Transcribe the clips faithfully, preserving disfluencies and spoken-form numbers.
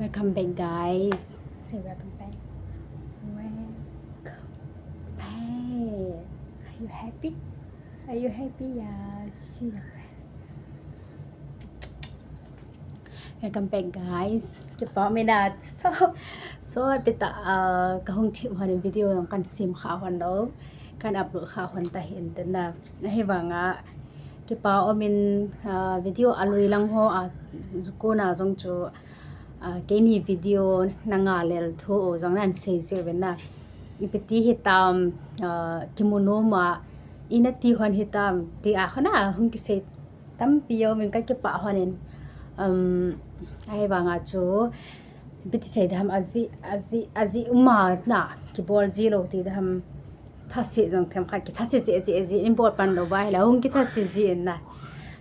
Welcome back, guys. Say welcome back. Welcome back. Are you happy? Are you happy? Yeah, see your friends. Welcome back, guys. Kipa um e na. So, so, pita, uh, kahung thim hon video jong kan sem kha hon lou. Kan upload kha hon ta hin tin na. Ahivanga, kipa um in, uh, video alui lang ho, uh, jukona jong chu, uh, keini video na nga lel thu u jong nan sei jeh uvin na. Ipi ti hitam, uh, kimu nom a, ina ti hon hitam, ti a khona, hung kisei tampi um in ka kipa hon in, um, ahivanga chu, ipi ti sei dam, aji, aji, aji um a na, kibol ji lou ti dam, thase jong themkhat, kithase cheh cheh ji, in bol pan lou va, ahile, hung kithase ji in na.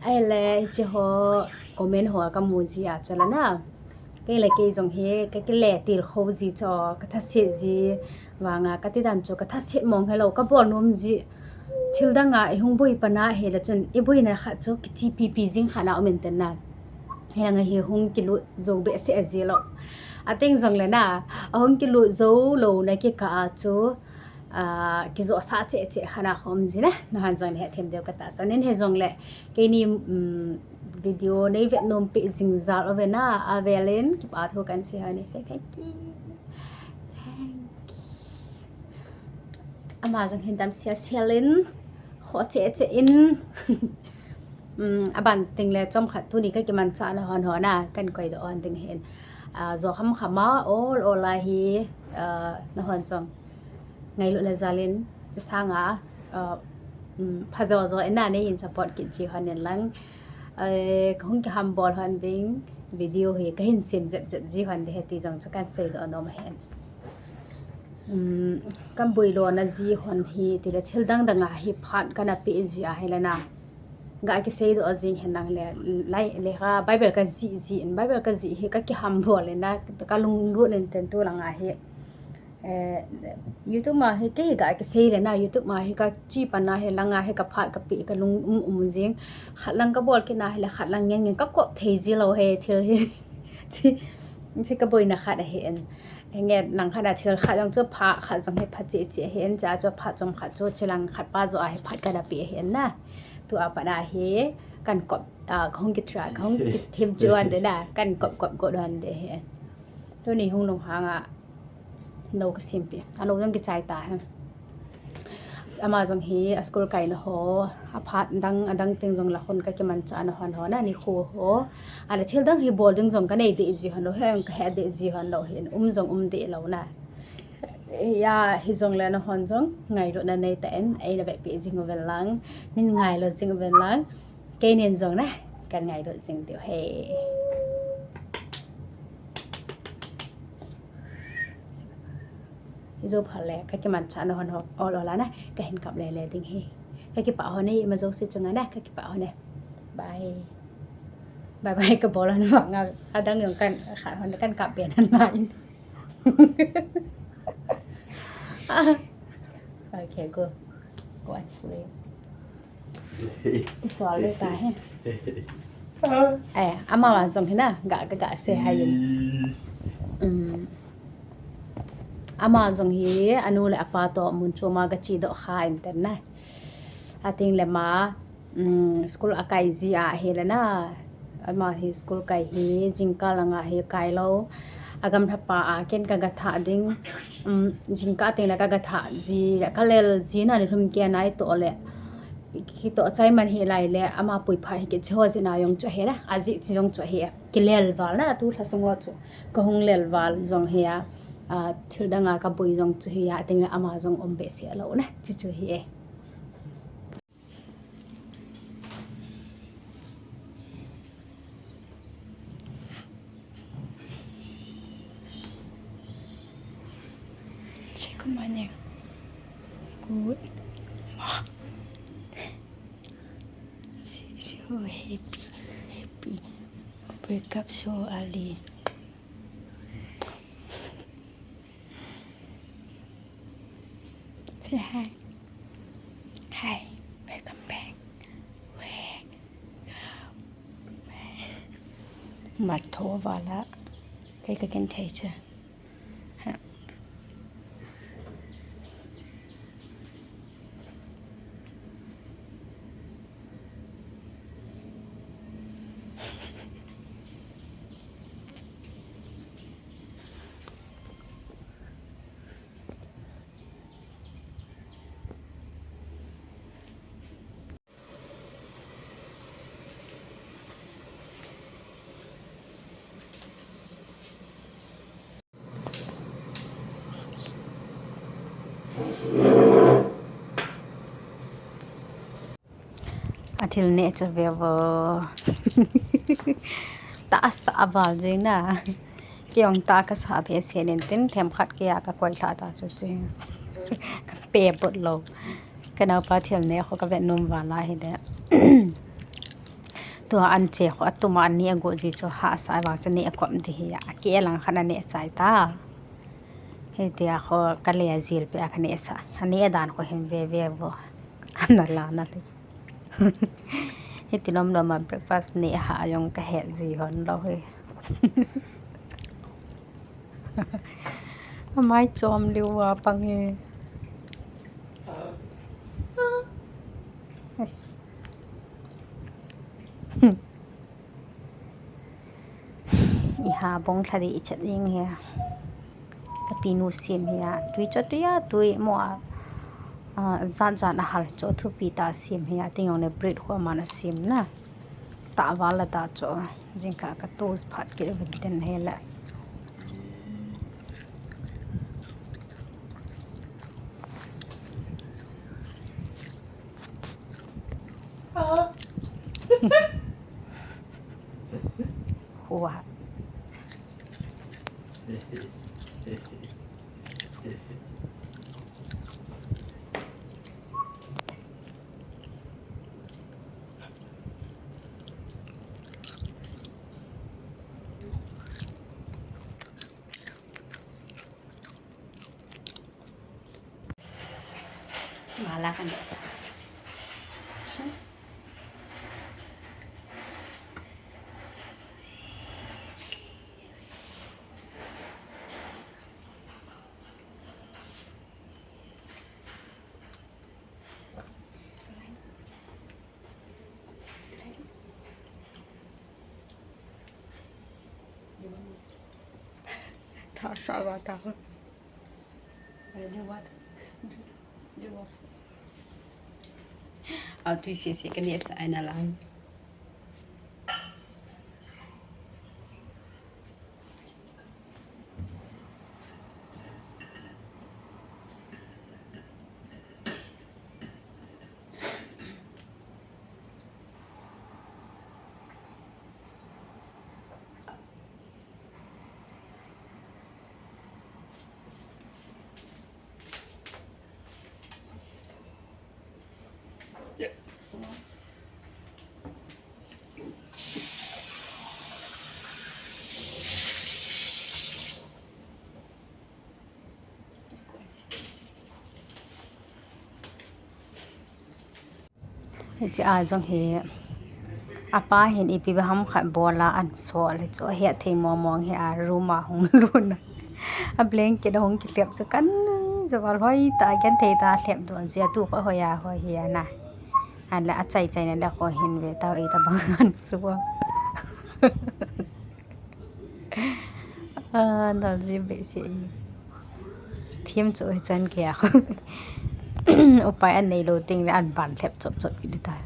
Ahile, hiche ho, comment ho, ka mu ji a, chu la na. Kei le kei jong hi, ka kile til kho ji chu, ka thase ji, vanga, ka ti dan chu, ka thase mong helou, ka bol nom ji. Thil dang a, i hung boi pan a, hile chun, i boina khat chu, kichi pipi jing khat na um in tin na. Hilang a hi hung kilut jou behseh ji lou. Ateng jong le na, a hung kilut jou lou na kikah a chu, ah, kijoh sah cheh cheh khat na khom ji na, na han jong le hethem diu ka tahsan in hijong le, keini, um, video nei vet nom pi jing jal uvin na, avel in, kipa thu kan sei hon e, say thank you. Thank you. Ama jong hin dam sia sia in, kho cheh cheh in. Um, aban teng le chomkhat tuni ka kimanchah na hon hon a, kan koi doh hon ding hin. Ah, jo kham kham a, ol ol a hi, ah, na hon jong ngailutna jal in, chu sanga, ah, um, pha jo jo in na nei hin support kit ji hon in lang. Eh, ka hung kiham bol hon ding, video hi ka hin sem jep jep ji hon ding he ti jong chu kan sei doh nom hen. Um, kan boi lona ji hon hi, ti le thil dang dang a hi phat kana pe ji a hi le na. Ga kisei doh jing hen lang le, lai le ha, Bible ka ji ji in, Bible ka ji hi ka kiham bol in na, ka lunglut in tin tu lang a hi. Eh, YouTube ma hi kei ga kisei le na, YouTube ma hi ka chi pan na hi lang a hi ka phat ka pe ka lung um um jing. Khat lang ka bol kit na hi le khat lang ngen ngen ka kop thei ji lou he thil hi. Chi, chi ka boina khat a hi en. Nge lang khat a thil khat jong chu pha khat jong hi pha cheh cheh a hi en cha chu pha chom khat chu chi lang khat pa jo a hi phat ka da pe a hi en na. Tu a pat a hi kan kop, ah, ka hung ki try, ka hung ki thim chu an de na, kan kop kop go don de hi en. Tuni hung lunghang a. Lou ka sem pi. A lou jong kichai ta hen. Ama jong hi a school kaina ho, a phat dang, a dang teng jong la hon ka kimanchah na hon hon a nikho ho. A le thil dang hi bol ding jong ka nei deh ji hon lou, heng ka he deh ji hon lou hin um jong um deh lou na. Ya, hijong le na hon jong ngailutna nei ta in, eina vehpi jing uvin lang, nin ngailut jing uvin lang, keinin jong na, kan ngailut jing diu he. Ijou phat le, ka kimanchah na hon ho, ol ol a na, ka hin kap le le ding hi. Ka kipah hon e, ima jouse chunga na, ka kipah hon e. Bye. Bye bye ka bol hon vang a, adang jong kan, khat hon kan kap pen hon lai. Okay, go. Go and sleep. Kichol le ta he. Eh, ama jong hi na, ga, ga, ga se hai in. Um, ama jong hi, anu le apa toh mun chom a ga che doh kha in tin na. Ating le ma, um, school a kai ji a hi le na. Ama hi school kai hi, jingkah lang a hi kai lou. A gamla pa a ken ka ga thah ding. Um, jingkah teng le ka ga thah ji, ka lel ji na ni thum kia nai toh le. Kitoh chai man hi lai le, ama pui phat hi kiche ho ji na jong chu hi na, a ji chi jong chu hi. Kilel val na, tu lha sung ho chu. Ka hung lel val jong hi a, a, thil dang a ka boi jong chu hi a, teng le ama jong um behseh lou na, chu chu hi e. Say good morning. Good morning. She's so happy, happy. Wake up so early. Say hi. Hi. Welcome back. Welcome back. Mat tho vala. Kei ka ken thei che. A thil neh chu ve vo. Tahsa a val jing na. Kei jong tah kasa behseh in tin themkhat kei a ka koi lha ta chu che. Ka pe bot lou. Ka naopa thil neh khu ka vet nom val a hi de. Tua an che khu atum a an neh a gu ji chu hahsa vang chu neh a kom di hi a. Kei lang khan a neh chai ta. Hitia khu ka le a jil pe a ka neh sa. A neh dan khu hin ve ve vo. Ana la na le. Hiti nom nom a breakfast neh ha jong ka het ji hon lou hi. Amai chom liu a pang e. Yes. Iha bong lha di ichat ding hi a. Ka pinu sim hi a. Tui cho tui a tui mo a. Ah, jan jan a hal cho thupi ta sim hi a. Ting jong le bread ho man a sim na. Ta val la ta cho. Jingkah ka toast phat kit uvin tin hi le. Hua. Mala kan da sa. Tha sa va ta. Au tui sese ka neh sa ai na lang. Hiche a jong hi apa hin ipi bang ham khat bol a an sol hi chu, ahet thei mong mong hi a room a hung lut a. A blanket a hung kilhep chu kan jo va lhoi ta, gen thei ta lhep doh jia tu kho hoi a hoi hi a na. An le achai chai na le kho hin ve tau, ei ta bang an su a. Ah, nal ji behseh e. Thim chu hichan kei a. Upai an nei lou teng le an ban lhep chop chop kit ding tai.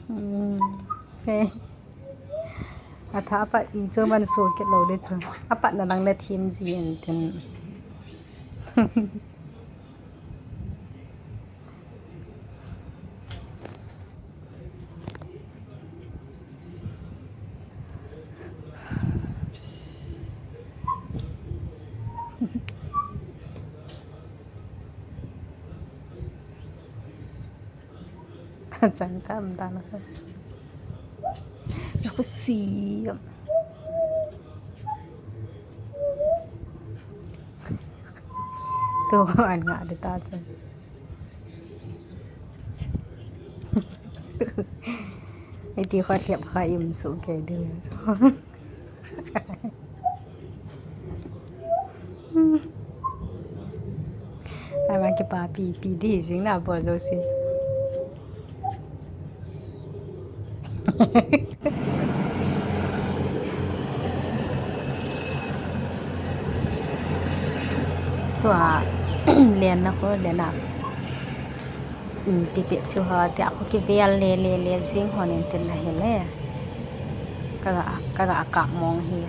Hmm. He. Atha apat i chu man su kit lou le chu. Apat na lang le thim ji en tin. Chang tam dan. Khusi. Tu an nga de ta chang. Iti kha thiap kha im su ke du. Ama kipapi pi di jing na bol jouse. Tua, lenna kho, lenna. Um, pipi su ha, tia kho kivel le, le, le, jing ho nin tin la hi le. Kaga, kaga kap mong hi.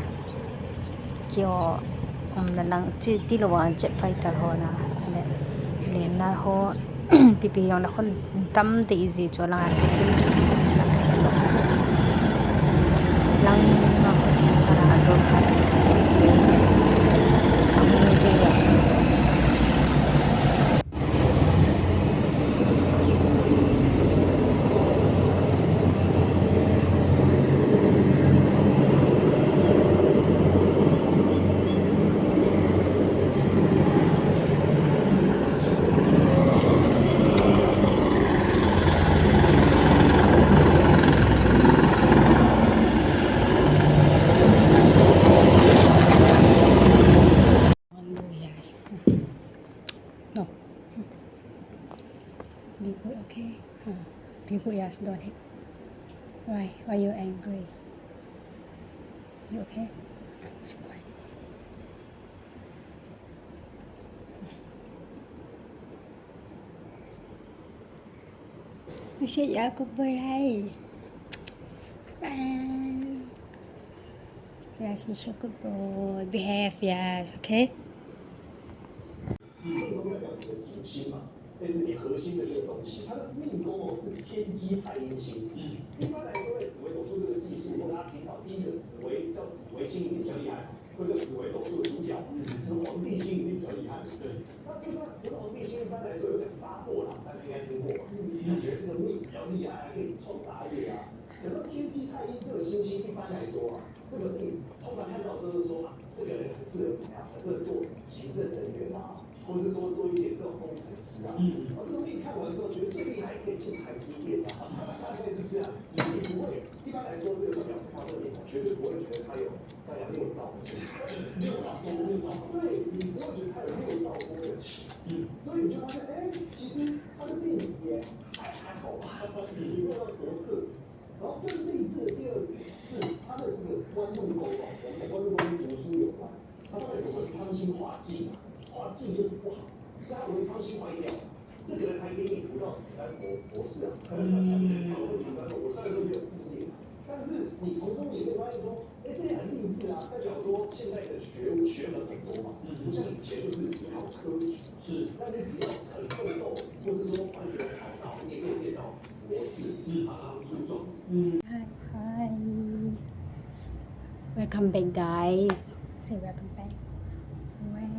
Kio, um, na lang, chi, ti lo wa jet fighter ho na, le, lenna ho, pipi jong na khon tam te iji cho lang, lang, lang, No. Be good, okay? Uh, be good, yes, don't hit. Why? Why you angry? You okay? It's quiet. You say you are good boy, right? Bye. Yes, you so good boy. Behave, yes, okay? 但是你核心的这个东西，它的命宫哦是天机太阴星。嗯。一般来说，在紫微斗数这个技术，如果大家听到第一个紫微叫紫微星一定比较厉害，或者叫紫微斗数的主角，嗯，是皇帝星一定比较厉害。对。那就算不是皇帝星，一般来说有讲杀破狼，大家应该听过吧？嗯。感觉这个命比较厉害，还可以创大业啊。等到天机太阴这个星星，一般来说啊，这个命通常看到就是说啊，这个人很适合怎么样？很适合做行政人员啊。 或是说做一点这种工程师啊，嗯。我这个命看完之后，觉得最厉害可以进台积电啊，大概是这样。你不会，一般来说，这个算命师看这个命，绝对不会觉得他有大概六兆的钱。六兆多，六兆多。对，你不会觉得他有六兆多的钱。嗯。所以你就发现，哎，其实他的命理也还，还好吧，也没有到多特别。 然后更励志的第二点是，他的这个官禄宫哦，我们的官禄宫跟读书有关，他当然也会贪心化忌嘛，化忌就是不好，所以他容易芳心坏掉，这个人还给你读到死，他是博，博士啊，嗯。我虽然说没有毕业，但是你从中你会发现说，哎，这也很励志啊，代表说现在的学，学门很多嘛，嗯。不像以前就是只考科举，是。但是只要肯奋斗，或是说换个跑道，你也可以变到 模式，嗯，马上出众。嗯。Hi, hi. Welcome back, guys. Say welcome back. Welcome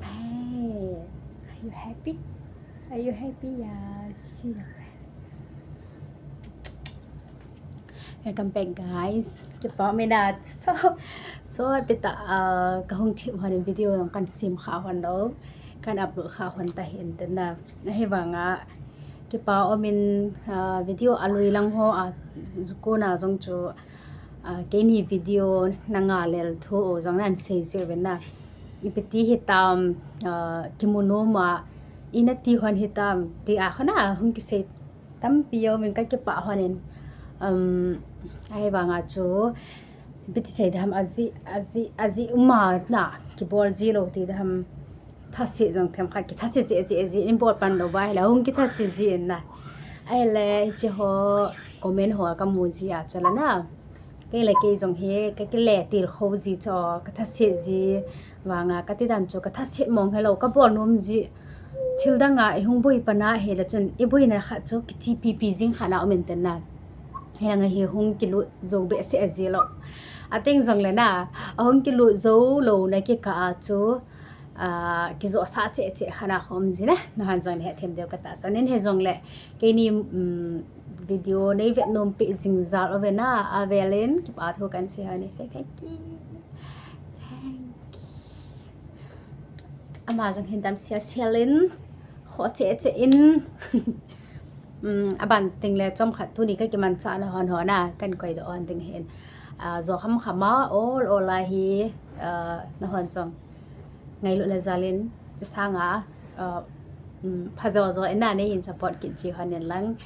back. Are you happy? Are you happy? Yeah. See your friends. Welcome back, guys. Kipa mina so, so pita, ah, kahung thip hon video jong kan sem kha hon lou. Kan upload kha hon ta hin tin na. Ahivanga kipa umin, ah, video alui lang ho a, jukona jong chu, ah, keini video na nga lel thu u jong nan sei sei uvin na. Ipi ti hitam, ah, kimu nom a, ina ti hon hitam, ti a khona hung kisei tampi umin ka kipa hon in. Um, ahivanga chu, ipi ti sei dam, aji, aji, aji uma na, kibol ji lou ti dam. Thase jong them khat, kithase che, che, che, in bol pan lou va, hila hung kithase ji in na. Ahile, hiche ho, comment ho, ka mu ji a, chola na. Kei le kei jong hi, ka kile til kho ji cho, ka thase ji, vanga, ka ti dan chu, ka thase mong helou, ka bol nom ji. Thil dang a, i hung boi pan a, hila chun, i boina khat chu, kichi pipi jing khat na umin tin na. Hila nga hi hung kilut jou behseh ji lou. Ateng jong le na, a hung kilut jou lou na kikah a chu, ah, kijosah cheh cheh khat na khom ji na, nahan jong le hethem diu ka tahsan in, hijongle, keini, um, video nei vet nom pi jing jal uve na, avel in, kipa thu kan sei hon in, say thank you. Thank you. Ama jong hin dam sia sia in, kho cheh cheh in. Um, aban ting le chomkhat tuni kakimanchah na hon hon a, kan koi doh hon ding hin. Uh, jo kham kham a, ol ol a hi, uh, na hon jong ngailutna jal in, chu sanga, uh, um, pha jo jo in na nei hin support kit ji hon in lang.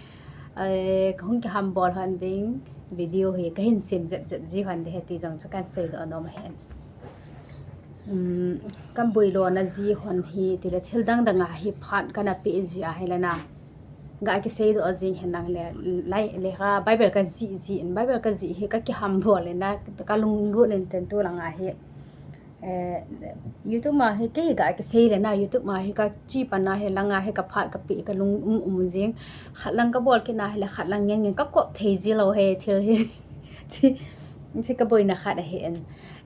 Eh, kahung kiham bol hon ding video hi kahin sem jep jep ji hon ding hi ti jong chu kan sei doh nom ahin. Um, kan boi lona ji hon hi tile thil dang dang a hi phat kana pe ji ahi le na. Ga kisei doh jing hin lang le, lai le ka Bible ka ji ji in, Bible ka ji hi ka kiham bol in na, ka lunglut in ten tu lang a hi. Eh, YouTube ma hi kei ga kisei le na, YouTube ma hi ka chi pan na hi lang a hi ka phat ka pe ka lung um um jing. Khat lang ka bol kit na hi le khat lang ngen ngen ka kop thei ji lou hi thil hi. Chi, chi ka boina khat ahi in.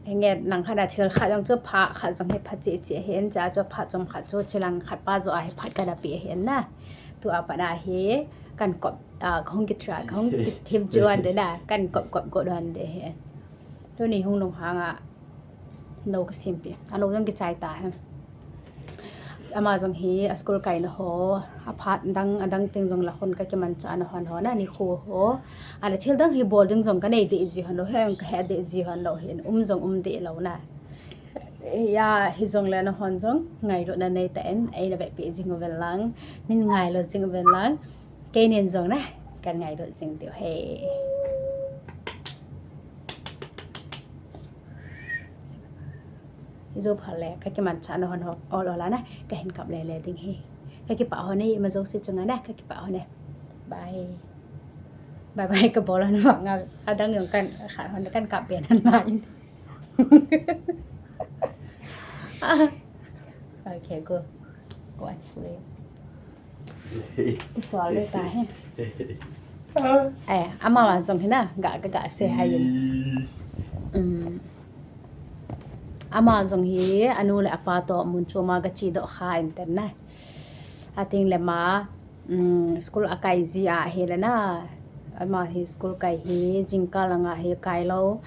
Nge lang khat a thil khat jong chu pha, khat jong hi pha chi chi ahi in, cha chu pha chom khat chu chi lang khat pa jo a hi phat kana pe ahi in na. Tu a pat a hi kan kop, a, kahung kitry, kahung kithim chu hon ding na, kan kop kop kop hon ding hi. Tuni hung lunghang a, lou ka simpi. A lou jong kichai ta hi. Ama jong hi a school kaina ho, a phat dang, a dang ting jong la hon kakimanchah na hon ho na ni khu ho. A le thil dang hi bol ding jong ka nei deh ji hon lou, heng ka he deh ji hon lou hin, um jong um deh lou na. Ya, hi jong le na hon jong, ngailutna nei ta in, ei na ve pe jing uven lang, nin ngailut jing uven lang, kei nin jong na, kan ngailut jing diu hi. Ijo pha le, kakimanchah na hon ho, ol ol a na, kahin kap le le ding hi. Kakipah hon e, ima jouse chunga na, kakipah hon e. Bye. Bye bye ka bol hon vang a, adang jong kan, khat hon kan kap pen hon lai. Okay, go. Go and sleep. Kichol le ta hi. Eh, ama jong hi na, ga, ga, ga se hai in. Um, ama jong hi, anu le apa toh mun chom a ga chi doh kha in ten na. Ating le ma, um, school a kai ji ahi le na. Ama hi school kai hi, jingkah lang a hi kai lou.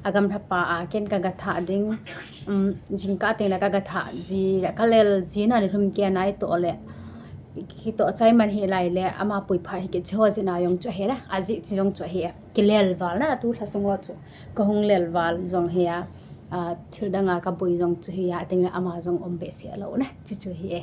A gamla pa a ken ka ga thah ding. Um, jingkah teng le ka ga thah ji, ka lel ji na ni lhum kia nai toh le. Kitoh chai man hi lai le, ama pui phat hi kichi ho ji na jong chu hi la, a ji chi jong chu hi. Kilel val na, tu lha sung ho chu. Ka hung lel val jong hi a, a, thil dang a ka boi jong chu hi a, teng le ama jong um behseh lou na, chi chu hi e.